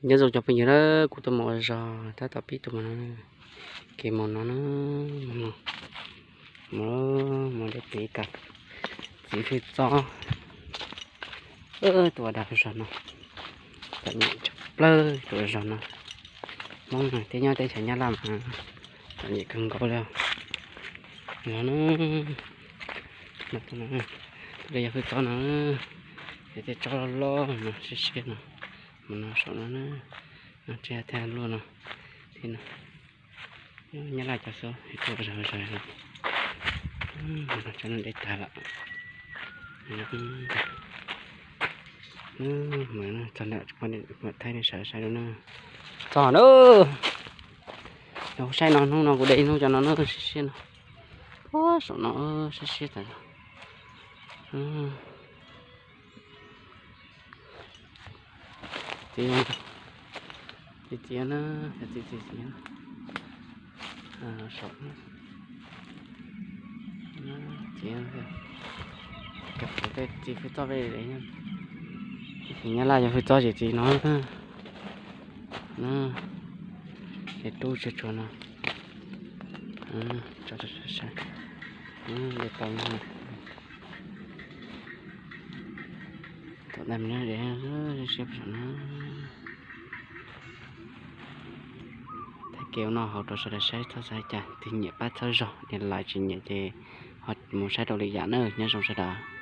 Nyob zoo cov phooj ywg na, kuv tuaj mus ua zog tab tom pib tuaj mus no, kev mus no na, mus, mus deb pem ib kas txiv fwj txob, tuaj ua dag zog no, txom nyem tshaj plaws tuaj ua zog no. Hmoob no thiab nyob teb chaws Nyab Laj mas txom nyem kawg nkaus li. Los na, tuaj yog fwj txob no, yog tej tsob loj loj no siab siab no, mus no saum no na, no tsis yog thiaj luaj no, thiab no, Nyab Laj cov xwb tuaj zog zog no, tsob no deb tag lawm. Mas txog ntawm Thaib nej sawv saib dua na. Txog na, yog kuv saib no hnub no kuv de ib hnub cov no na siab siab no, puag saum no siab siab tas zog. Txiv, txiv, txiv na, txiv, txiv, txiv, saum, txiv, tej txiv fwj txob peb, Nyab Laj yog fwj txob ces txiv no, ces rub tsuag tsuag no, tso, tau, tom ntej siab pom no. Thaij kev ua noj haus rau sawv daws saib, txhob xav cas, tig nyiam pab txhawb zog, nias like, tsis nyiam ces ho mus saib rau lwm yam na, nyob zoo sawv daws.